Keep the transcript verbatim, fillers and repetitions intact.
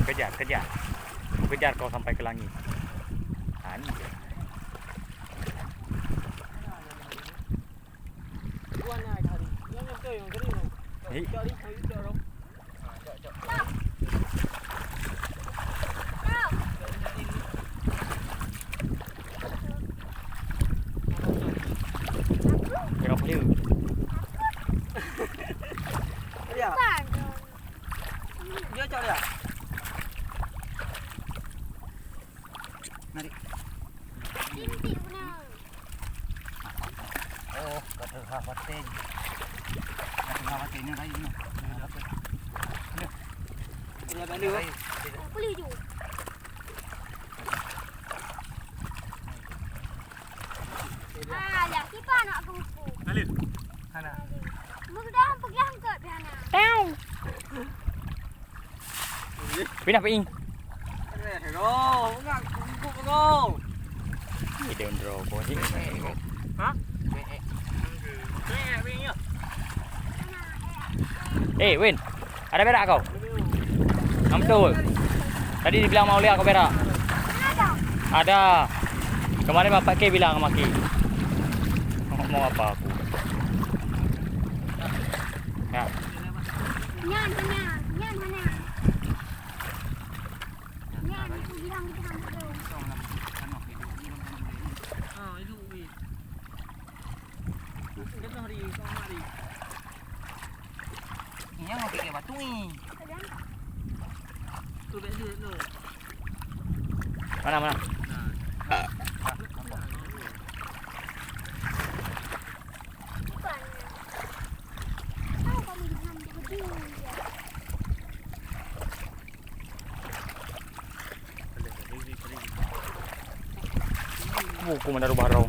Kejar, kejar. Kejar kau sampai ke langit. Ha, ni dia. Hi. Tengok dia. Dia. Dia cak dia. Narik. Oh, ka teuhah bateng. Ka teuhah bateng ni kayu ni. Dia balik. Boleh ju. Ah, ya, kipa nak kupu. Alin. Hana. Mudah pegang ke piana. Tau. Pinah pi. Ni daun rokok ni. Ha? Eh, Win. Ada berak kau? Ngam betul. Tadi dibilang mau lihat kau berak. Ada. Kemarin Bapak K bilang sama Ki. Ngomong apa aku? Ya. Nyan, nyan, nyan, nyan. Nyan, aku bilang kita hampir. Nyang pakai batu ni. Mana, mana? Buku mana rubah rau.